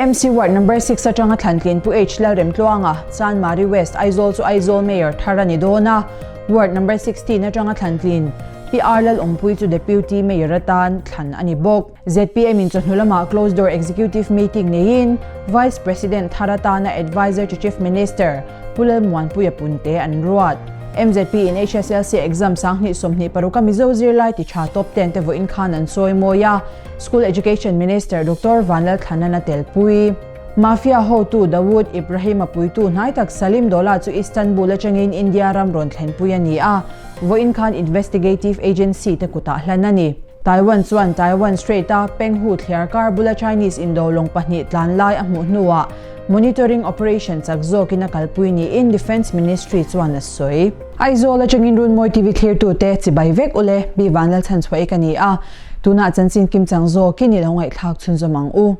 AMC Ward Number 6 atanga thlantlin Pu H Lalremtluanga, Chanmari West, Aizawl chu Aizawl Mayor thar a ni dawn a. Ward Number 16 atanga thlantlin Pi R Lalawmpui chu Deputy Mayor atan thlan a ni bawk. Zpm in chawhnu lamah Closed Door Executive Meeting neiin Vice President thar atana Adviser to Chief Minister Pu Lalmuanpuia Punte an ruat. MZP in HSLC exam 2026 a Mizo zirlai ti tha top ten te vawiin khan an sawi mawi a, School Education Minister Doctor Vanlalthlanan a telpui. Mafia hotu Dawood Ibrahim a puitu hnai tak Salim Dola chu Istanbul atangin India ram rawn thlenpui a ni a, vawiin khan investigative agency te kutah hlan a ni. Taiwan chuan Taiwan Strait-a Penghu thliarkar bula Chinese indo lawng pahnih tlan lai a hmuh hnuah monitoring operation chak zawkin a kalpui niin Defence Ministry chuan a sawi. Aizawl atangin Runmawi TV thlirtute chibai vek ule, Bi Vanlalchhanchhuahi ka ni a, tunah chanchin kimchang zawkin i lo ngaihthlak chhunzawm ang u.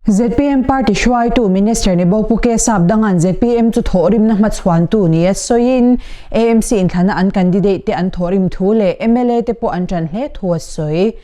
Zpm party hruaitu Minister ni bawk Pu Kesap Danga'n zpm chu thawhrimna hmachhuantu nia sawiin AMC inthlana an candidate te an thawhrim thu leh mla te pawh an ṭan hle thu a sawi.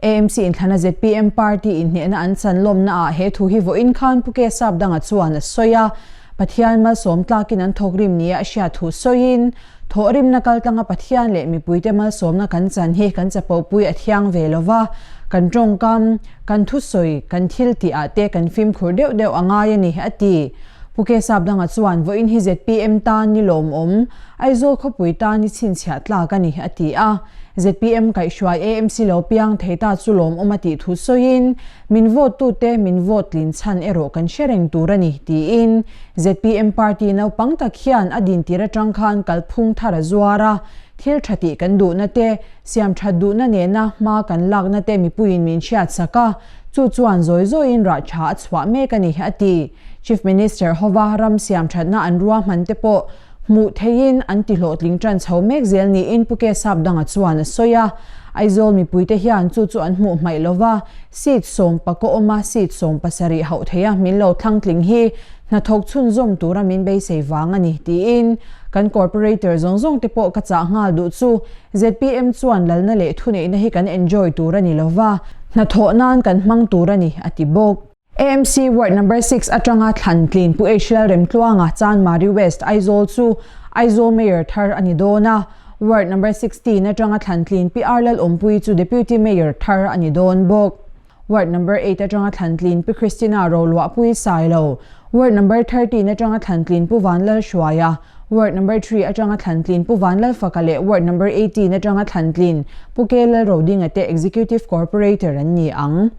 AMC inthlana zpm party inhnehna an chan lawmna ah he thu hi vawiin khan Pu Kesap Danga chuan a sawi a, Pathian malsawm tlakin an thawkrim nia a hriat thu sawiin Thawhrimna kaltlanga Pathian leh mipuite malsawmna kan chan hi kan chapopui a thiang ve lo va, kan tawngkam, kan thusawi, kan thil tih ah te kan fimkhur deuh deuh a ngai a ni, a ti. Pu Kesap danga chuan vawiin hi zpm tan ni lawmawm, Aizawl khawpui tan ni chhinchhiah tlak a ni, a ti a. Zpm kaihhruai AMC lo piang thei ta chu lawmawm a tih thu sawiin, Min vote tute min vote tlin chhan erawh kan hre reng tur a ni, tiin zpm party naupang tak hian a dintir atang khan kalphung thar a zuar a, thil tha tih kan duhna te, siam that duhna nena hma kan lakna te mipuiin min hriatsak a, chu chuan zawi zawiin rah tha a chhuah mek a ni, a ti. Chief Minister hova ram siam thatna an ruahman te pawh hmuh theihin an ti hlawhtling tan chho mek zel niin Pu Kesap Danga chuan a sawi a. Aizawl mipuite hian chu chu an hmuh hmaih lova, seat sawm pakaw awma seat 17 hauh theia min lo thlangtling hi hnathawk chhunzawm tura min beisei vang a ni tiin kan corporator zawng zawng te pawh ka chah nghal duh chu zpm chuan lalna leh thuneihna hi kan enjoy tur a ni lova, hnathawh nan kan hmang tur a ni a ti bawk. AMC Ward Number 6 atanga thlan tlin Pu H Lalremtluanga Chanmari West Aizawl chu Aizawl Mayor thar a ni dawn a, Ward Number 16 atanga thlan tlin Pi R Lalawmpui chu Deputy Mayor thar a ni dawn bawk. Ward Number 8 atanga thlan tlin Pi Christina Roluahpui Sailo, Ward Number 13 atanga thlan tlin Pu Vanlalhruaia, Ward Number 3 atanga thlan tlin Pu Vanlalfaka leh Ward Number 18 atanga thlan tlin Pu K Lalrodinga te Executive Corporator an ni ang.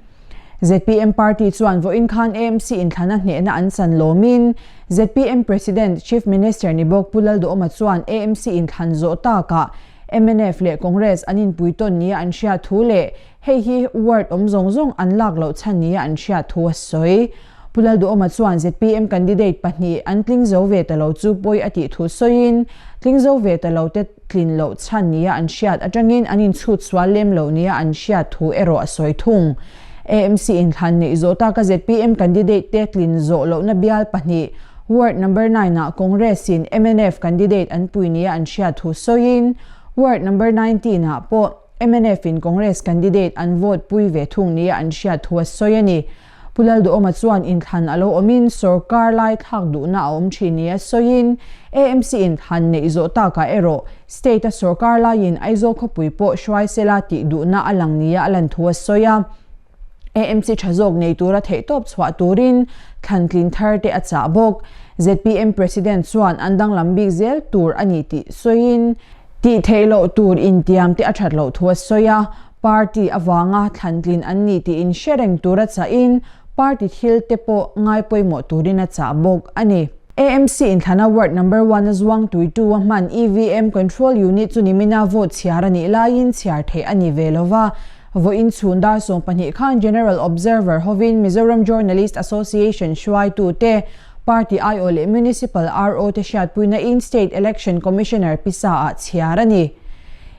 Zpm party chuan vawiin khan AMC inthlana hnehna an chan lawmin zpm President, Chief Minister ni bawk Pu Lalduhawma chuan AMC inthlan zawh takah mnf leh Congress an inpui tawn nia an hriat thu leh hei hi ward awm zawng zawng an lak loh chhan nia an hriat thu a sawi. Pu Lalduhawma chuan zpm candidate pahnih an tling zo ve ta lo chu pawi a tih thu sawiin tling zo ve ta lo te tlin loh chhan nia an hriat atangin an inchhut sual lem loh nia an hriat thu erawh a sawi thung. AMC inthlan neih zawh taka zpm candidate te tlin zawh lohna bial pahnih, Ward Number 9 ah Congress in mnf candidate an pui nia an hriat thu sawiin, Ward Number 19 ah pawh mnf in Congress candidate an vote pui ve thung nia an hriat thu a sawi a ni. Pu Lalduhawma chuan inthlan a lo awmin sorkar lai thlak duhna a awm thin nia sawiin AMC inthlan neih zawh takah erawh state a sorkar laiin Aizawl khawpui pawh hruai sela tih duhna a lang nia a lan thu a sawi a. AMC tha zawk nei tura theihtawp chhuah turin thlantlin thar te a chah bawk. Zpm President chuan an danglam bik zel tur a ni tih sawiin tih theih loh tur intiam te a that loh thu a sawi a. Party avanga thlantlin an ni tiin hre reng tura chahin party thil te pawh ngai pawimawh turin a chah bawk a ni. AMC inthlana ward number one a zuang tuitu a hman EVM control unit chu nimina vote chhiar a nih laiin chhiar theih a ni ve lo va. Vawiin chhun dar 12 khan General Observer hovin Mizoram Journalist Association hruaitute, party aiawh leh Municipal RO te hriatpuina in State Election Commissioner pisa ah chhiar a ni.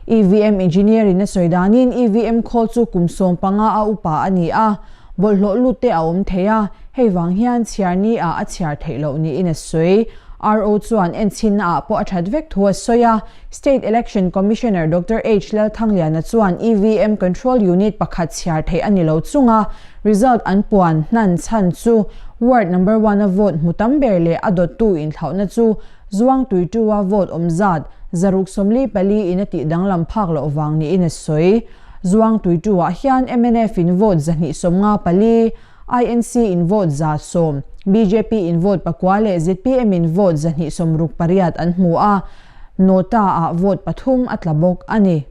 EVM engineer in a sawi danin EVM khawl chu kum 15 a upa a ni a, bawlhhlawh lut te a awm thei a, hei vang hian chhiar ni ah a chhiar theih loh niin a sawi. RO chuan enchhinna ah pawh a that vek thu a sawi a, State Election Commissioner Doctor H Lalthangliana chuan EVM control unit pakhat chhiar theih a ni lo chunga result an puan hnan chhan chu Ward number one a vote hmu tam ber leh a dawttu inthlauhna chu Zuangtuitu-a vote awm zat 644 in a tih danglam phak loh vang niin a sawi. Zuangtuitu-ah hian mnf in vote 254, INC in vote 110, bjp in vote pakua leh zpm in vote 268 an hmu a, Nota-ah vote pathum a tla bawk a ni.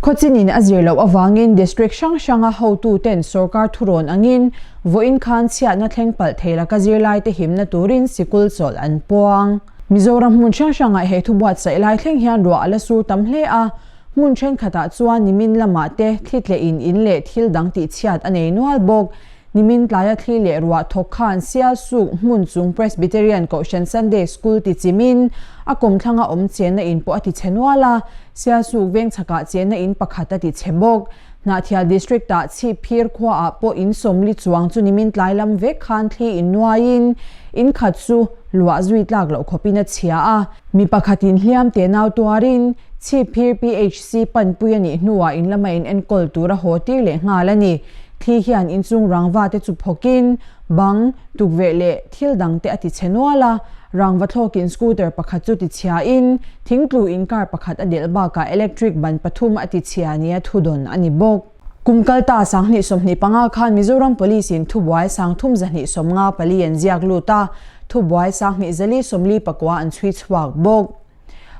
Khawchinin a zir loh avangin District hrang hranga hotuten sorkar thurawn angin vawiin khan chhiatna thleng palh thei laka zirlaite himna turin sikul chawlh an puang. Mizoram hmun hrang hrangah he thu buatsaih lai thleng hian ruah a la sur tam hle a, hmun thenkhatah chuan nimin lamah te thli tlehin in leh thil dang tihchhiat a nei nual bawk. Nimin tlaia thli leh ruah thawk khan Sialsuk hmun chung Presbyterian Kohhran Sunday School ti chimin a kawmthlanga awm chenna in pawh a ti chhe nual a, Sialsuk veng chhakah chenna in pakhat a ti chhe bawk. Hnahthial District-ah Chhipphir khuaah pawh in sawmli chuang chu nimin tlai lam vek khan thli in nuaiin in khat chu luah zui tlak loh khawpin a chhia a. Mi pakhatin hliam te nau tuarin Chhipphir PHC panpui a nih hnuah in lama in enkawl tur a haw tir leh nghal a ni. Thli hian inchung rangva te chu phawkin bang, tukverh leh thil dang te a ti chhe nual a. Rangva thlawkin scooter pakhat chu ti chhiain thingtlu in car pakhat a delh bakah electric ban pathum a ti chhia nia thudawn a ni bawk. Kum kalta 2025 khan Mizoram Police in thubuai 3254 an ziak lut a, thubuai 2449 an chhui chhuak bawk.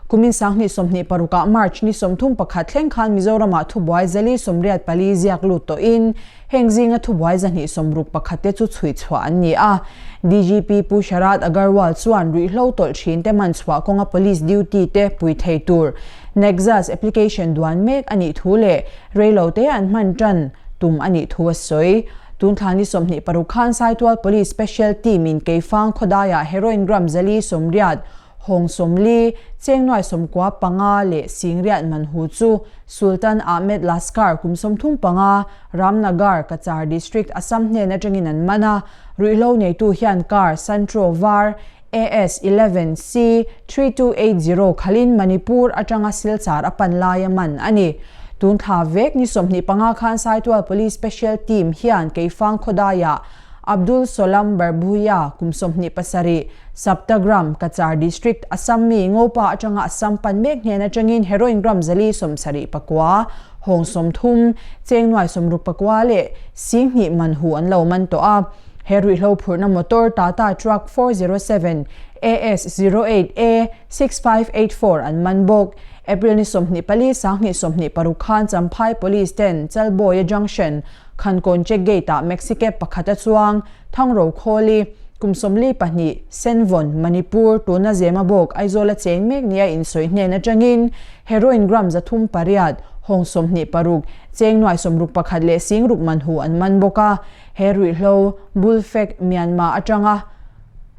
Kumin 2026 ah March ni 31 thleng khan Mizoramah thubuai 484 ziak lut tawhin heng zinga thubuai 261 te chu chhui chhuah an ni a. DGP Pu Sharad Agarwal chuan ruihhlo tawlh thin te man chhuah kawnga police duty te pui thei tur Nexus application duan mek a nih thu leh reilo te an hman tan tum a nih thu a sawi. Tun thla ni 26 khan Saitual Police Special Team in Keifang khawdaiah heroin gram 480 Hawng 40, cheng nuai 95 leh singriat man hu chu Sultan Ahmed Laskar kum 35, Ramnagar, Cachar District, Assam hnen atangin an man a. Ruihhlo neitu hian car Santro var AS 11 C 3280 khalin Manipur atanga Silchar a pan laia man a ni. Tun thla vek ni 25 khan Saitual Police Special Team hian Keifang khawdaiah Abdul Solam Barbhuiya kum 27, Saptagram, Cachar District, Assam mi Ngopa atanga Assam pan mek hnen atangin heroin gram 479, hawng 30, cheng nuai 64 leh 2000 man hu an lo man tawh a. He ruihhlo phurhna motor Tata Truck 407 AS 08 A 6584 an man bawk. April ni 24 2026 khan Champhai Police ten Chalbawia Junction, Khankawn Check Gate ah Maxi Cab pakhat a chuang. Thangro Khawli, kum 42, Senvawn, Manipur, tuna Zemabawk, Aizawl a cheng mek nia insawi hnen atangin heroin gram 308, hawng 26, cheng nuai 61 leh 60 man hu an man bawk a. He ruihhlo, Bulfek, Myanmar atanga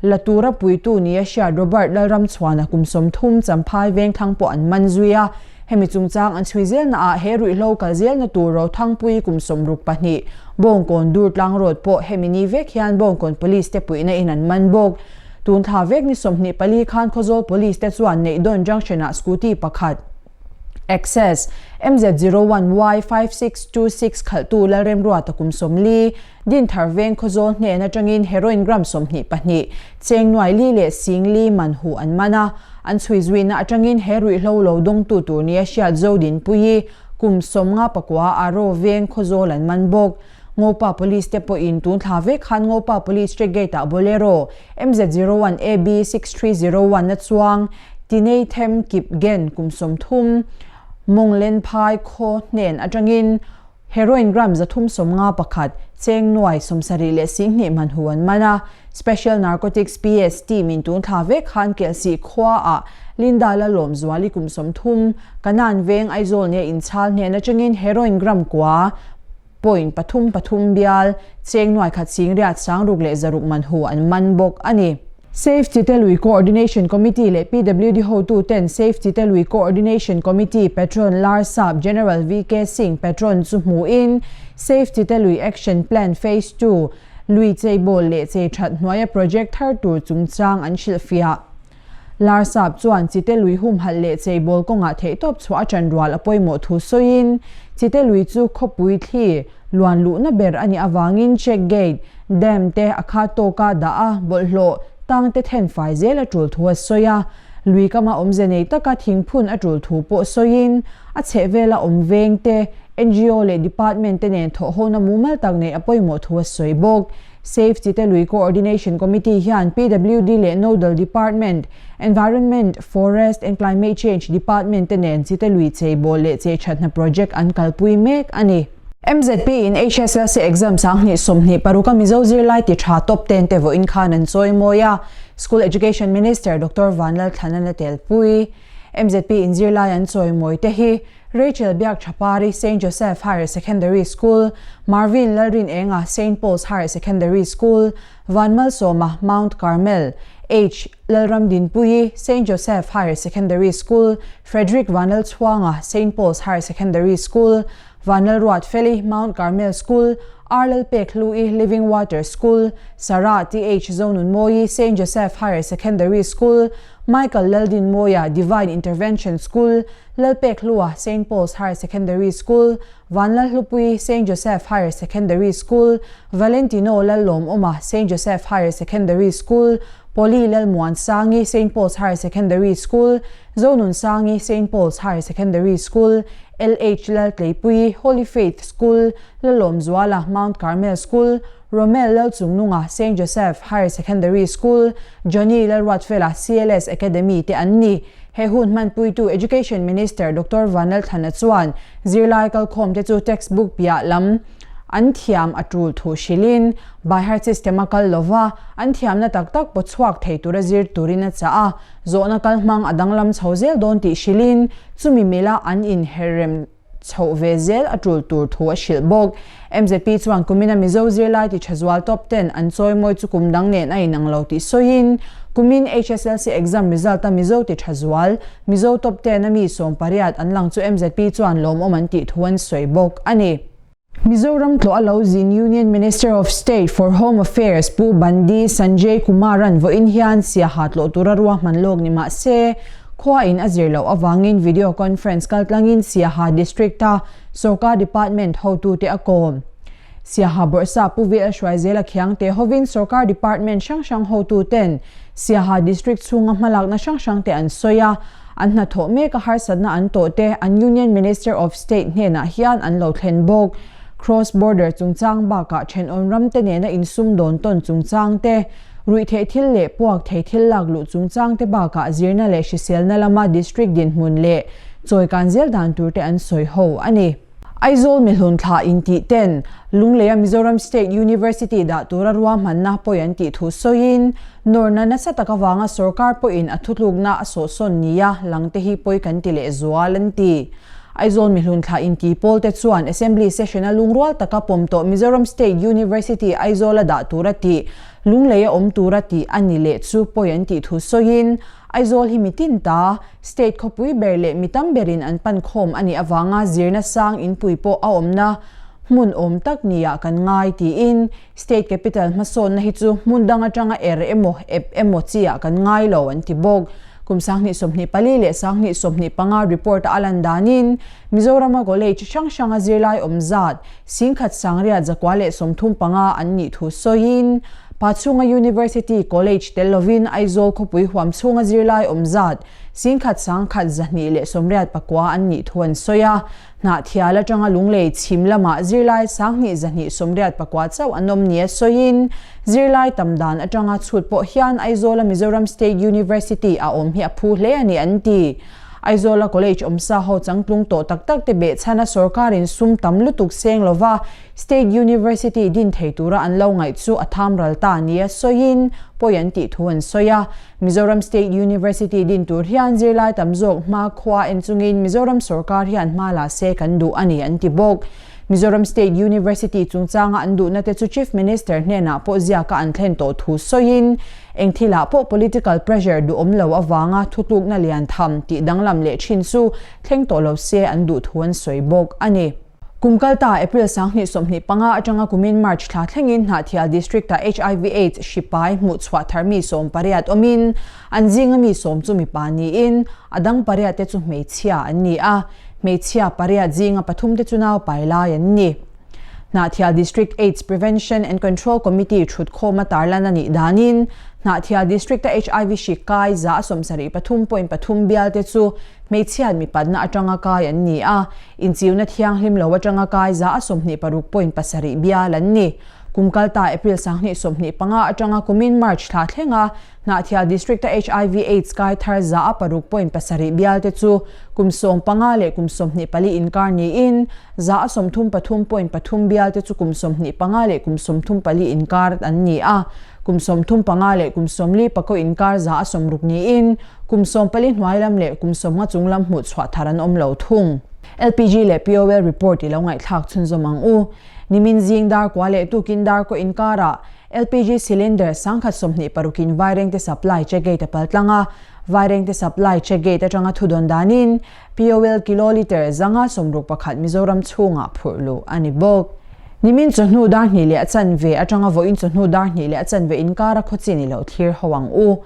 la tura puitu nia hriat Robert Lalramchhuana kum 30 Champhai Vengthlang pawh an man zui a. Hemi chungchang an chhui zelna ah he ruihhlo kal zelna tur Rothangpui kum 62, Bawngkawn Durtlang Road pawh hemi ni vek hian Bawngkawn Police te puihna in an man bawk. Tun thla vek ni 24 khan Khawzawl Police te chuan Neihdawn Junction ah scooty pakhat, Access, MZ01Y 5626 khalhtu Lalremruata kum 40, Dinthar Veng Khawzawl hnen atangin heroin gram 22, cheng nuai li leh 4000 man hu an man a. An chhui zuina atangin he ruihhlo lo dawngtu tur nia hriat Zodinpuii kum 59 Aro Veng Khawzawl an man bawk. Ngopa Police te pawhin tun thla vek khan Ngopa Police Check Gate ah Bolero MZ01 AB 6301 a chuang Tineithem Kipgen kum 30, Mawnglenphai khaw hnen atangin heroin gram 351, cheng nuai 70 leh 20 man hu an man a. Special Narcotics PS team in tun thla vek khan Kelsih khua ah Linda Lalawmzuali kum 30, Kanan Veng Aizawl nia inchhal hnen atangin heroin gram kua point pathum pathum bial cheng nuai khat singriat 600 leh 600 man hu an man bawk a ni. Save Chite Lui Coordination Committee leh PWD hotu ten Save Chite Lui Coordination Committee Patron Larsap General VK Singh Patron chu hmuin Save Chite Lui Action Plan Phase 2 Lui cheibawl leh chei that hnuaia project thar tur chungchang an hrilhfiah. Larsap chuan Chite Lui humhalh leh cheibawl kawngah theihtawp chhuah a ṭan rual a pawimawh thu sawiin, Chite Lui chu khawpui thli luan luhna ber a nih avangin check gate, Dam te a khat tawka dah a, bawlhhlawh tang te then fai zel a tul thu a sawi a. Lui kama awmze nei taka thingphun a tul thu pawh sawiin, a chhehvela awm veng te, ngo leh department te nen thawhhona mumal tak neih a pawimawh thu a sawi bawk. Save Chite Lui Coordination Committee hian PWD leh Nodal Department, Environment, Forest and Climate Change Department te nen Chite Lui cheibawl leh cheithatna project an kalpui mek a ni. MZP in HSLC exam 2026 a Mizo zirlai ti tha top ten te vawiin khan an chawi mawi a, School Education Minister Doctor Vanlalthlana telpui. MZP in zirlai an chawi mawi te hi Rachel Biakthapari, Saint Joseph Higher Secondary School, Marvin Lalrinenga, Saint Paul's Higher Secondary School, Vanmalsawma, Mount Carmel, H. Lalramdinpuii, Saint Joseph Higher Secondary School, Frederick Vanlalchhuanga, Saint Paul's Higher Secondary School, Vanlalruatfeli, Mount Carmel School, R. Lalpekhlui, Living Water School, Sarah TH. Zonunmawii, Saint Joseph Higher Secondary School, Michael Laldinmawia, Divine Intervention School, Lalpekhlua, Saint Paul's Higher Secondary School, Vanlalhlupui, Saint Joseph Higher Secondary School, Valentino Lallawmawma, Saint Joseph Higher Secondary School, Polly Lalmuansangi, Saint Paul's Higher Secondary School, Zonunsangi, Saint Paul's Higher Secondary School, LH Laltleipui, Holy Faith School, Lalawmzuala, Mount Carmel School, Romel Lalchungnunga, Saint Joseph Higher Secondary School, Johnny Lalruatfela, CLS Academy te an ni. He hun hmanpuitu Education Minister Doctor Vanlalthlana chuan zirlai kalkhawmte chu textbook piah lam an thiam a tul thu hrilhin by heart system a kal lova an thiamna tak tak paw chhuak thei tura zir turin a chah a, zawhna kal hmang a danglam chho zel dawn tih hrilhin chumi mila an inherrem chhoh ve zel a tul tur thu a hrilh bawk. MZP chuan kumina Mizo zirlai ti tha zual top ten an chawimawi chu kum dang nen a inang lo tih sawiin, kumin HSLC exam result a Mizo ti tha zual, Mizo top ten a mi 80 an lang chu MZP chuan lawmawm an tih thu an sawi bawk a ni. Mizoram tlawh a lo zin Union Minister of State for Home Affairs Pu Bandi Sanjay Kumar-a'n vawiin hian Siaha tlawh tura ruahman lawk ni mah se, Khua in a zir loh avangin video conference kaltlangin Siaha District-a Sorkar Department hotute a kawm. Siaha Bawrhsa Pu VL Hruaizela Khiangte hovin Sorkar Department hrang hrang hotuten Siaha District chhunga hmalakna hrang hrangte an sawi a, an hnathawh meka harsatna an tawh te an Union Minister of State hnenah hian an lo thlen bawk. Cross border chungchang bakah thenawm ramte nena insumdawn tawn chungchang te, Ruihtheih thil leh puak thei thil lak luh chungchang te bakah zirna leh hriselna lama district dinhmun leh chawikan zel dan tur te an sawi ho a ni. Aizawl mihlun thlah intih ten Lungleia Mizoram State University dah tura ruahmanna pawi an tih thu sawiin, nawrna nasa tak avanga sorkar pawhin a thutlukna a sawhsawn nia lang te hi pawi kan ti leh zual an ti. Aizawl mihlun thlah inti pawl te chuan Assembly session a lungrual taka pawm tawh Mizoram State University Aizawl a dah tura tih Lunglei a awm tura tih a ni leh chu pawi an tih thu sawiin, Aizawl hi mi tin ta, state khawpui ber leh mi tam berin an pan khawm a nih avanga zirna sang inpui pawh a awmna hmun awm tak niah kan ngai tiin, state capital hmasawnna hi chu hmun dang atanga er emaw ep emaw chiah kan ngai lo an ti bawk. Kum 2024 leh 2025 report-a a lan danin, Mizorama college hrang hranga zirlai awm zat 10,000 sangriat 135 an nih thu sawiin, Pachhunga University College tel lovin Aizawl khawpui huam chhunga zirlai awm zat 10,129 an nih thu an sawi a. Hnahthial atanga Lunglei chhim lamah zirlai 2,289 chauh an awm nia sawiin, zirlai tam dan atanga chhut pawh hian Aizawla Mizoram State University a awm hi a phu hle a ni an ti. Aizawla College awmsa ho changtlung tawh tak tak te behchhana sorkarin sum tam lutuk seng lova State University din thei tura an lo ngaih chu a tham ral ta nia sawiin pawi an tih thu an sawi a. Mizoram State University din tur hian zirlai tam zawk hma khua en chungin Mizoram sorkar hian hma la se kan duh a ni an ti bawk. Mizoram State University chungchanga an duhna te chu Chief Minister hnenah pawh ziaka an thlen tawh thu sawiin Eng thilah pawh political pressure duhawm lo avanga thutlukna lian tham tih danglam leh thin chu thleng tawh lo se an duh thu an sawi bawk a ni. Kum kalta April 2025 atanga kumin March thla thlengin Hnahthial District-ah HIV Aids hri pai hmuh chhuah thar mi 18 awmin an zinga mi sawm chu mipa niin a dang pariat te chu hmeichhia an ni a, hmeichhia pariat zinga pathum te chu naupai lai an ni. Hnahthial District Aids Prevention and Control Committee thutkhawma tarlan a nih danin Hnahthial District-a hiv hri kai 73.3 bialte chu hmeichhiat mipatna atanga kai an ni a, inchiuna thianghlim lo atanga kai 26.7 bial an ni. Kum kalta April 2025 atanga kumin March thla thlenga Hnahthial District-a hiv Aids kai thar 6.7 bialte chu kum 15 leh kum 24 inkar niin 33.3 bialte chu kum 25 leh kum 34 inkar an ni a, kum 35 leh kum 44 inkar 60 niin kum 14 hnuai lam leh kum 50 chung lam hmuh chhuah thar an awm lo thung. LPG leh POL report i lo ngaihthlak chhunzawm ang u. Nimin zing dar kua leh tukin dar kaw inkarah LPG cylinder 1026 in Vairengte supply check gate a pal tlang a, Vairengte supply check gate atanga thudawn danin POL kilolitre 561 Mizoram chhungah phurh luh a ni bawk. Nimin chawhnu dar hnih leh a chanve atanga vawiin chawhnu dar hnih leh a chanve inkara khawchin i lo thlir ho ang u.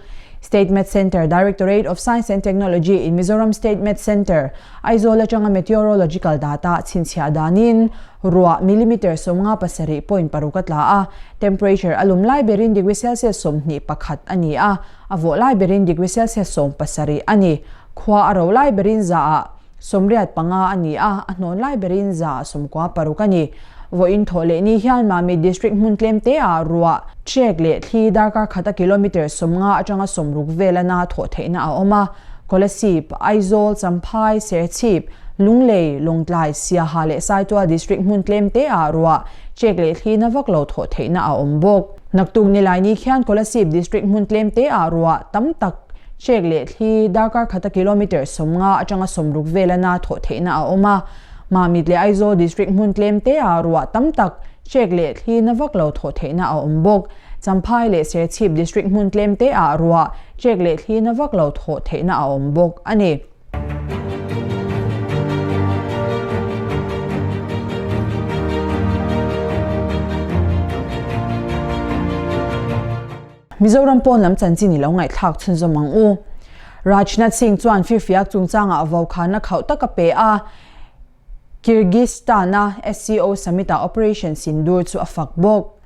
State Met Centre Directorate of Science and Technology in Mizoram State Met Centre, Aizawl atanga meteorological data chhinchhiah danin ruah millimetre 57.6 a tla a, temperature a lum lai berin degree Celsius 21 a ni a, a vawh lai berin degree Celsius 17 a ni. Khua a ro lai berin 85 a ni a, a hnawn lai berin 96 a ni. Vawiin thawh leh ni hian Mamit District hmun tlem te ah ruah, trek leh thli darkar khata kilometre 50 atanga 60 vela na thawh theihna a awm a. Kolasib, Aizawl, Champhai, Serchhip, Lunglei, Lawngtlai, Siaha leh Saitual District hmun tlem te ah ruah, trek leh thli na vak lo thawh theihna a awm bawk. Naktuk Nilaini khian Kolasib District hmun tlem te ah ruah tam tak, trek leh thli darkar khata kilometre 50 atanga 60 vela na thawh theihna a awm a. Mamit leh Aizawl District hmun tlem te ah ruah tam tak, trek leh thli na vak lo thawh theihna a awm bawk. Champhai leh Serchhip District hmun tlem te ah ruah, trek leh thli na vak lo thawh theihna a awm bawk a ni. Mizoram pawn lam chanchin i lo ngaihthlak chhunzawm ang u. Rajnath Singh chuan firfiak chungchangah vaukhana khauh tak a pe a, Kyrgyzstan-a SCO Summit-ah Operation Sindoor chu a fak bawk.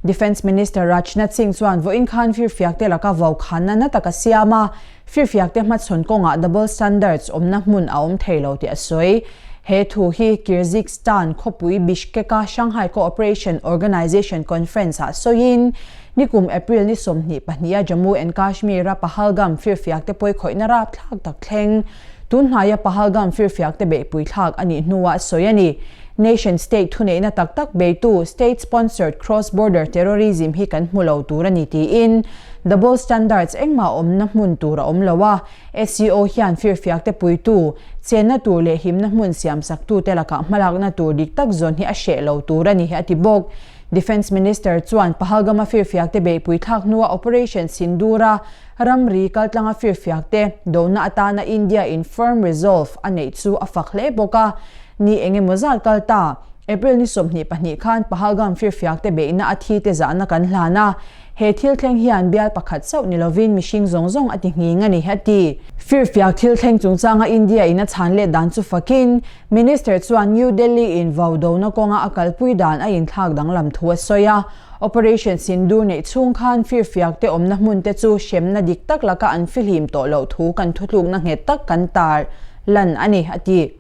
Defence Minister Rajnath Singh chuan vawiin khan firfiakte laka vaukhana na tak a siam a, firfiakte hmachhawn kawngah double standards awmna hmun a awm thei lo tih a sawi. He thu hi Kyrgyzstan khawpui Bishkek-a Shanghai Cooperation Organization Conference-ah sawiin, nikum April ni 22-a Jammu and Kashmir-a Pahalgam firfiakte pawikhawihna rapthlak tak thleng Tunhnaia Pahalgam firfiakte beihpui thlak a nih hnuah sawi a ni. Nation state thuneihna tak tak beitu state sponsored cross border terrorism hi kan hmu lo tur a ni tiin double standards engmah awmna hmun tur a awm lo a, SCO hian firfiakte puitu, chenna tur leh himna hmun siamsaktute lakah hmalakna tur dik tak zawn hi a hreh lo tur a ni a ti bawk. Defence Minister chuan Pahalgam-a firfiakte beihpui thlak hnua Operation Sindoor-a ramri kaltlanga firfiakte dona atana India in firm resolve a neih chu a fak hle bawk a. Ni eng emaw zat kal ta, April ni 22 khan Pahalgam firfiakte beihna a thi te zahna kan hlan a, he thil thleng hian bial pakhat chauh ni lovin mihring zawng zawng a ti nghing a ni, a ti. Firfiak thil thleng chungchanga India in a chhan let dan chu fakin, Minister chuan New Delhi in vau dona kawnga a kalpui dan a inthlak danglam thu a sawi a. Operation Sindoor neih chhung khan firfiak te awmna hmun te chu hremna dik tak laka an fihlim tawh loh thu kan thutlukna nghet tak kan tar lan a ni, a ti.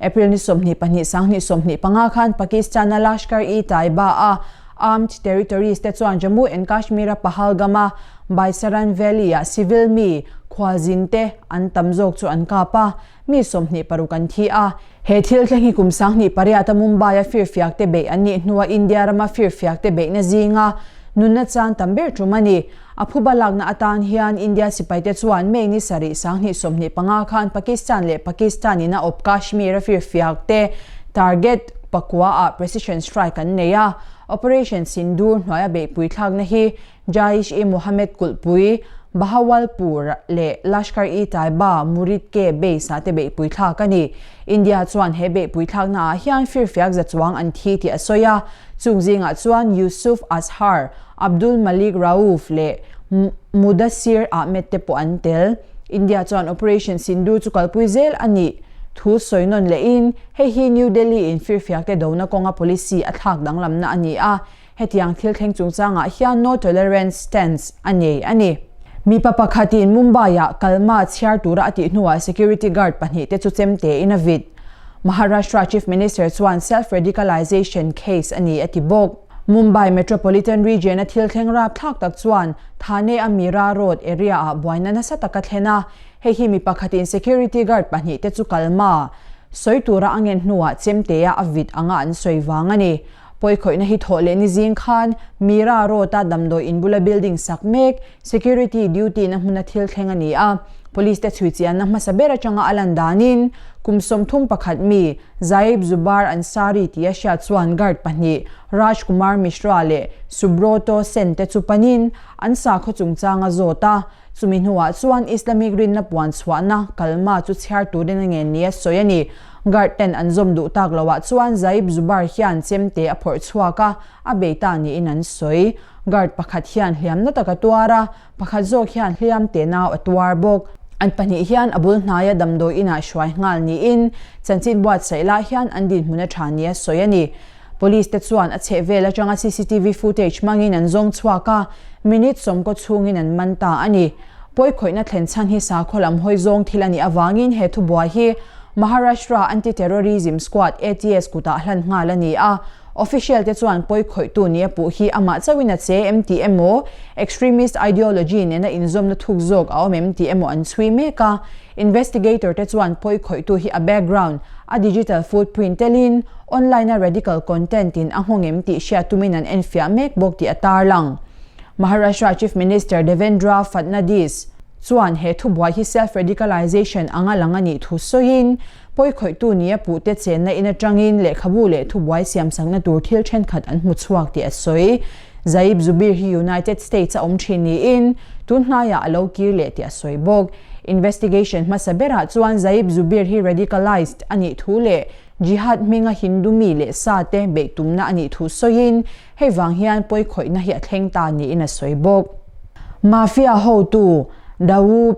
April ni 22 2025 khan Pakistan-a Lashkar-e-Taiba a armed territories te chuan Jammu and Kashmir-a Pahalgam-a Baisaran Valley-ah civil mi khualzin te an tam zawk chu an kap a, mi 26 an thi a. He thil thleng hi kum 2008 a Mumbai-a firfiak te beih an nih hnua India rama firfiak te beihna zinga nunna chan tam ber tum a ni. A phuba lakna atan hian India sipaite chuan May ni 7 2025 khan Pakistan leh Pakistan in a awp Kashmir-a firfiak te target pakua-ah precision strike an nei a. Operation Sindoor hnuaia beihpui thlakna hi Jaish-e-Mohammed kulhpui, Bahawalpur leh Lashkar-e-Taiba Muridke base-ah te beihpui thlak a ni. India chuan he beihpui thlaknaah hian firfiak za chuang an thi tih a sawi a, chung zingah chuan Yusuf Azhar, Abdul Malik Rauf leh Mudassir Ahmed te pawh an tel. India chuan Operation Sindoor chu kalpui zel a nih. Thu sawi nawn lehin, hei hi New Delhi in firfiakte dona kawnga policy a thlak danglamna a ni a, hetiang thil thleng chungchangah hian no tolerance stance a nei a ni. Mipa pakhatin Mumbai-ah kalma chhiar tura a tih hnuah security guard pahnihte chu chemtein a vit. Maharashtra Chief Minister chuan self-radicalisation case a ni a ti bawk. Mumbai Metropolitan Region-a thil thleng rapthlak tak chuan Thane-a Mira Road area-ah buaina nasa tak a thlen a, hei hi mi pakhatin security guard pahnihte chu kalma sawi tura a ngen hnuah chemtea a vit anga an sawi vang a ni. Pawikhawihna hi thawh leh ni zing khan Mira Road-a damdawi in bula building sak mek security duty-na hmuna thil thleng a ni a, police te chhui chianna hmasa ber atanga a lan danin kum 31 mi Zaib Zubair Ansari tia hriat chuan guard pahnih Raj Kumar Mishra leh Subroto Sen te chu panin an sakhaw chungchang a zawt a, chumi hnuah chuan Islamic rinna puan chhuahna kalma chu chhiar turin a ngen nia sawi a ni. Guard ten an zawm duh tak loah chuan Zaib Zubair hian chemte a phawrh chhuak a, a bei ta niin an sawi. Guard pakhat hian hliamna tak a tuar a, pakhat zawk hian hliam te nau a tuar bawk. An pahnih hian a bul hnaia damdawi inah hruai nghal niin chanchin buatsaih lah hian an dinhmun a tha nia sawi a ni. Police te chuan a chhehvel atanga cctv footage hmangin an zawng chhuak a, minute sawmkaw chhungin an man ta a ni. Pawikhawihna thlen chhan hi sakhaw lam hawi zawng thil a nih avangin he thubuai hi Maharashtra Anti-Terrorism Squad, ATS, kutah hlan nghal a ni a. Official te chuan pawikhawihtu nia puh hi amah chauhin a che em tih emaw, extremist ideology nena inzawmna thuk zawk a awm em tih emaw an chhui mek a. Investigator te chuan pawikhawihtu hi a background, a digital footprint telin, online a radical content in a nghawng em tih hriat tumin an enfiah mek bawk tih a tarlang. Maharashtra Chief Minister Devendra Fadnadis chuan he thubuai hi self-radicalization anga lang a nih thu sawiin, Pawikhawihtu nia puhte chenna in atangin lehkhabu leh thubuai siamsakna tur thil thenkhat an hmu chhuak tih a sawi. Zaib Zubir hi United States a awm thin niin tun hnaiah a lo kir leh tih a sawi bawk. Investigation hmasa berah chuan Zaib Zubir hi radicalized a nih thu leh Jihad hminga Hindu mi leh sa te beih tumna a nih thu sawiin hei vang hian pawikhawihna hi a thleng ta niin a sawi bawk. Mafia hotu Dawood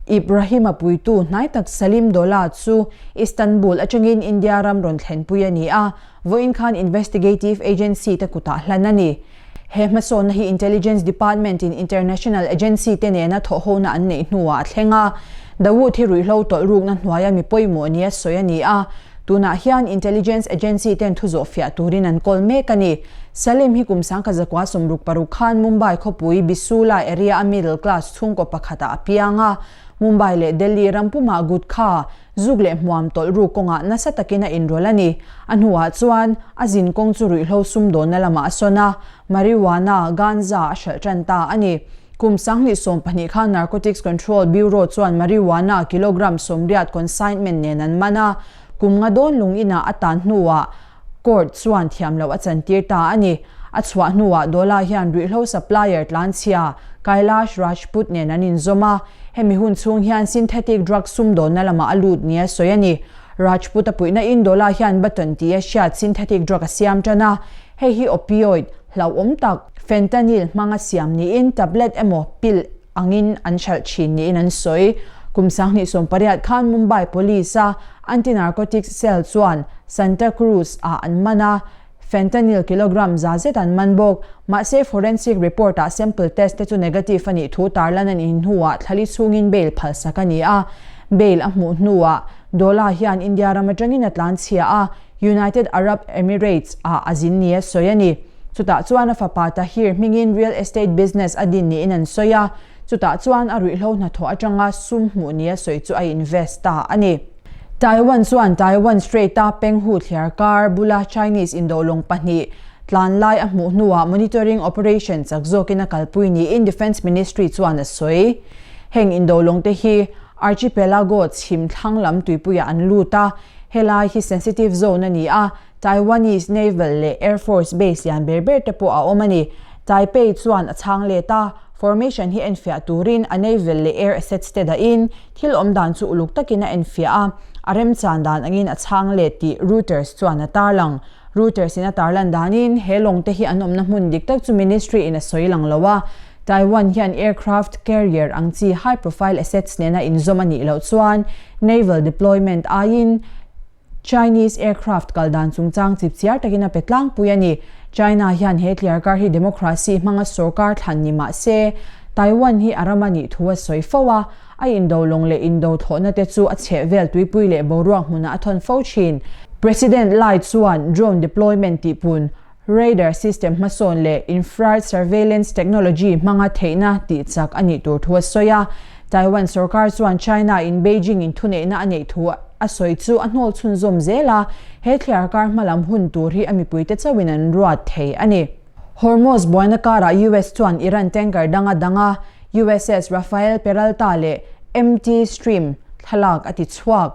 Ibrahim-a puitu hnai tak Salim Dola chu Istanbul atangin India ram rawn thlenpui a ni a, vawiin khan investigative agency te kutah hlan a ni. He hmasawnna hi Intelligence Department-in international agency te nena thawhhona an neih hnuah a thleng a, Dawood hi ruihhlo tawlh rukna hnuaia mi pawimawh nia sawi a ni a, Tunah hian intelligence agency ten thu zawh fiah turin an kawl mek a ni. Salim hi kum 1966 khan Mumbai khawpui Bisula area a middle class chhungkaw pakhatah a piang a. Mumbai leh Delhi ram pumah gutkha, zuk leh hmuam tawlh ruk kawngah nasa takin a inrawlh a ni. A hnuah chuan a zin kawng chu ruihhlo sumdawnna lamah a sawn a, marijuana, ganja, a hralh tan ta a ni. Kum 2012 khan Narcotics Control Bureau chuan marijuana kilogram 80 consignment nen an man a, kum nga dawn lung inah a tan hnuah court chuan thiam loh a chantir ta a ni. A chhuah hnuah Dola hian ruihhlo supplier tlanchhia Kailash Rajput nen an inzawm a, hemi hun chhung hian synthetic drug sumdawnna lamah a lut nia sawi a ni. Rajput a puihna in Dola hian button tia hriat synthetic drug a siam tan a, Hei hi opioid hlauhawm tak, fentanyl hmanga siam niin tablet emaw pill angin an hralh thin niin an sawi. Kum 2018 khan Mumbai Police-a Anti-Narcotics Cell chuan Santa Cruz-ah an man a, fentanyl kilogram za zet an man bawk. Mahse forensic report-ah sample test te chu negative a nih thu tarlan a nih hnuah thlali chhungin bail phalsak a ni a. Bail a hmuh hnuah Dola hian India ram atangin a tlanchhia a, United Arab Emirates ah a zin nia sawi a ni. Chutah chuan a fapa Tahir hmingin real estate business a din niin an sawi a, chutah chuan a ruihhlo hnathawh atanga sum hmuh nia sawi chu a invest ta a ni. Taiwan chuan Taiwan Strait-a Penghu thliar kar bula Chinese indolawng pahnih tlan lai a hmuh hnuah monitoring operation chak zawkin a kalpui niin Defence Ministry chuan a sawi. Heng indolawng te hi Archipelago chhim thlang lam tuipuiah an lut a, Helai hi sensitive zone a ni a, Taiwanese Naval leh Air Force base lian ber ber te pawh a awm a ni. Taipei chuan a chhang let a, formation hi enfiah turin a naval leh air assets te dahin thil awm dan chu uluk takin a enfiah a, a remchan dan angin a chhang let tih Reuters chuan a tarlang. Reuters in a tarlan danin he lawng te hi an awmna hmun dik tak chu ministry in a sawi lang lo a. Taiwan hian aircraft carrier ang chi high profile assets nena inzawm a nih loh chuan naval deployment aiin Chinese aircraft kal dan chungchang chipchiar takin a pe tlangpui a ni. China hian he tliarkar hi democracy hmanga sorkar thlan ni mah se, Taiwan hi a ram a nih thu a sawi fo a, a indo lawng leh indo thlawhna te chu a chhehvel tuipui leh boruak hmunah a thawn fo thin. President Lai chuan drone deployment tihpun Radar system hmasawn leh infrared surveillance technology hmanga theihna tihchak a nih tur thu a sawi a. Taiwan sorkar chuan China in Beijing in thuneihna a neih thu a sawi chu a hnawl chhunzawm zel a, he thliarkar hmalam hun tur hi a mipuite chauhin an ruat thei a ni. Hormuz buaina karah US chuan Iran tanker danga danga USS Rafael Peralta leh MT Stream thlalak a ti chhuak.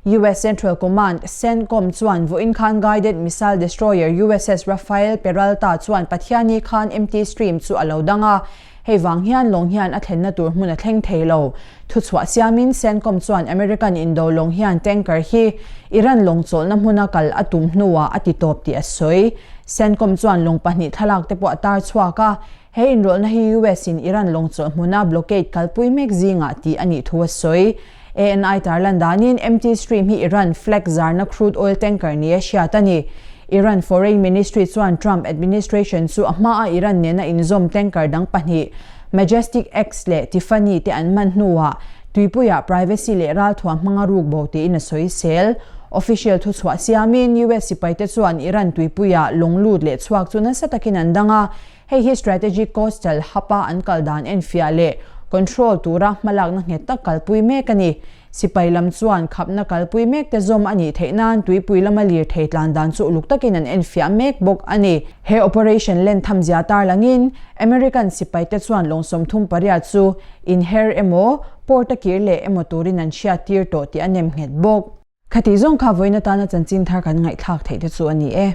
US Central Command, CENTCOM, chuan vawiin khan guided missile destroyer USS Rafael Peralta chuan Pathiani khan MT Stream chu a lo dang a, hei vang hian lawng hian a thlenna tur hmun a thleng thei lo. Thuchhuah siamin CENTCOM chuan American indo lawng hian tanker hi Iran lawng chawlhna hmuna kal a tum hnuah a ti tawp tih a sawi. CENTCOM chuan lawng pahnih thlalak te pawh a tar chhuak a, he inrawlhna hi US in Iran lawng chawlh hmuna blockade kalpui mek zingah tih a nih thu a sawi. ANI tarlan danin MT Stream hi Iran flag zarna crude oil tanker nia hriat a ni. Iran Foreign Ministry chuan Trump administration chu a hmaa Iran nena inzawm tanker dang pahnih Majestic-X leh Tiffany te an man hnuah tuipuiah privacy leh ralthuam hmanga ruk bo tiin a sawi sel. Official thuchhuah siamin US sipaite chuan Iran tuipuiah lawng lut leh chhuak chu nasa takin an dang a, Hei hi Strategic Coastal Hub-a an kal dan enfiah leh control tura hmalakna nghet tak kalpui mek a ni. Sipai lam chuan khapna kalpui mek te zawm a nih theih nan tuipui lama lirthei tlan dan chu uluk takin an enfiah mek bawk a ni. He operation len thamzia tarlangin American sipaite chuan lawng 38 chu inher emaw, port a kir leh emaw turin an hriattir tawh tih a nem nghet bawk. Khatih zawng kha vawiin atana chanchin thar kan ngaihthlak theih te chu a ni e.